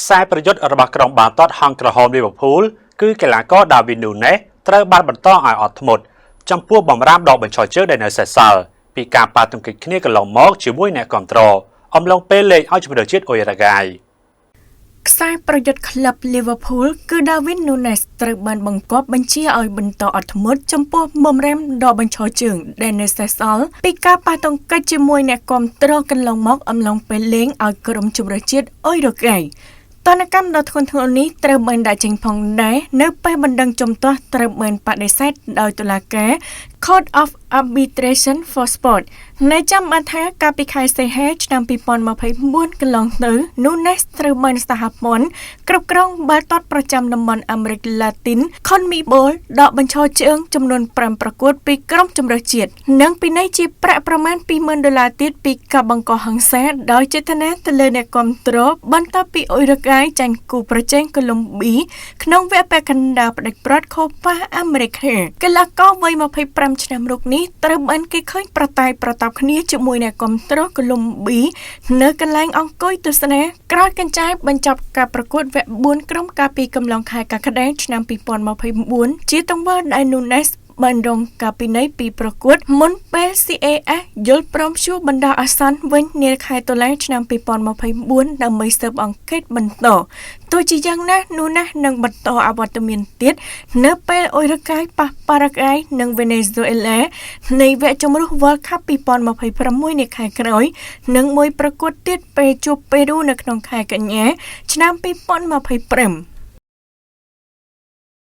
ខ្សែប្រយុទ្ធរបស់ក្រុមបាល់ទាត់ហង្សក្រហមលីវើពូលគឺកីឡាករដាវីននូណេសត្រូវបានបន្តឲ្យអត់ធ្មត់ចំពោះបំរាមដកបញ្ឈរជើងដែលនៅសេសសល់ពីការប៉ះទង្គិចគ្នាកន្លងមកជាមួយអ្នកគាំទ្រអំឡុងពេលលេងឲ្យជម្រើសជាតិអ៊ុយរ៉ាហ្គាយ ខ្សែប្រយុទ្ធក្លឹប Liverpool គឺ Darwin Núñez ត្រូវបានបង្គាប់បញ្ជាឲ្យបន្តអត់ធ្មត់ចំពោះបំរាមដកបញ្ឈរជើងដែលនៅសេសសល់ពីការប៉ះទង្គិចជាមួយអ្នកគាំទ្រកន្លងមកអំឡុងពេលលេងឲ្យក្រុមជម្រើសជាតិអ៊ុយរ៉ូហ្គាយ។ទណ្ឌកម្មដ៏ធ្ងន់ធ្ងរនេះត្រូវបានដាក់ចេញផងដែរនៅពេលបណ្ដឹងជំទាស់ត្រូវបានបដិសេធដោយតុលាការ Court of Arbitration for Sport នៅចាំបានថាកាលពីខែសីហាឆ្នាំ2024កន្លងទៅ Núñez ត្រូវបានសហព័ន្ធគ្រប់គ្រងបាល់ទាត់ប្រចាំតំបន់អាមេរិកឡាទីន CONMEBOL ដកបញ្ឈរជើងចំនួន5ប្រកួតពីក្រុមជម្រើសជាតិនិងពិន័យជាប្រាក់ប្រមាណ20,000ដុល្លារទៀតពីការបង្កហិង្សាដោយចេតនាទៅលើអ្នកគាំទ្របន្ទាប់ពីអ៊ុយរ៉ាហ្គាយចាញ់គូប្រជែងកូឡុំប៊ីក្នុងវគ្គពាក់កណ្ដាលផ្ដាច់ព្រ័ត្រខូប៉ាអាមេរិកាកីឡាករវ័យ25ឆ្នាំរូបនេះត្រូវបានគេឃើញប្រតាយប្រតប់គ្នាជាមួយអ្នកគាំទ្រកូឡុំប៊ីនៅកន្លែងអង្គុយទស្សនាក្រោយកញ្ចែបញ្ចប់ការប្រកួតវគ្គ4ក្រុមកាលពីកំឡុងខែកក្កដាឆ្នាំ2024ជាទង្វើដែល Núñez បានរងការពិន័យពីប្រកួតមុនពេល CAS យល់ព្រមព្យួរបណ្ដោះអាសន្នវិញនាខែតុលាឆ្នាំ2024ដើម្បីស៊ើបអង្កេតបន្តទោះជាយ៉ាងណានូណាស់នឹងបន្តអវត្តមានទៀតនៅពេលអ៊ុយរ៉ាហ្គាយប៉ះប៉ារ៉ាហ្គាយនិងវេណេស៊ុយអេឡានៃវគ្គជម្រុះ World Cup 2026នាខែក្រោយនិងមួយប្រកួតទៀតពេលជួបប៉េរូនៅក្នុងខែកញ្ញាឆ្នាំ2025។